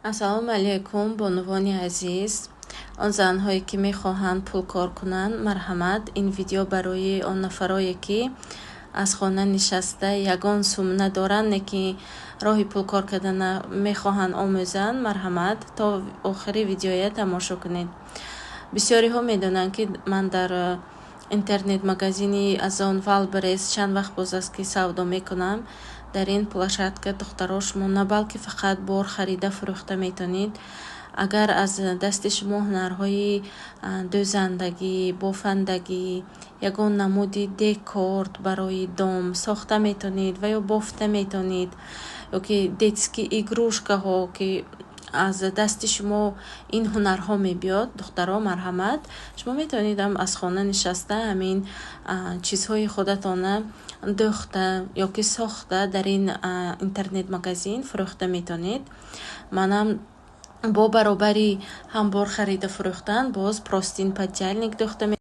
Ассалому алайкум, бонувони азиз! Он занҳое, ки мехоҳанд пул кор кунанд, марҳамат. Ин видео барои он нафарое, ки аз хона нишаста, ягон сум надоранд, не ки роҳи пул кор кардана мехоҳанд омӯзанд. Марҳамат, то охири видеоя тамошо кунед. Бисёриҳо медонанд, ки ман дар интернет-магазини Озон, Вайлдберриз чанд вақт боз аст, ки савдо мекунам. Дар ин площадка, духтаро, шумо на балки фақат бор харида фурӯхта метавонед. Агар аз дасти шумо ҳунарҳои дӯзандагӣ, бофандагӣ, ягон намуди декор барои дом сохта метавонед ва ё бофта метавонед, ё ки детский игрушкаҳо, ки аз дасти шумо ин ҳунарҳо мебиёд, духтаро, марҳамат, шумо метавонед аз хона нишаста ҳамин чизҳои худатона дӯхта ё ки сохта дар ин интернет-магазин фурӯхта метавонед. Манам бо баробари ҳам бор харида фурӯхтан боз простынь, пододеяльник дӯхта.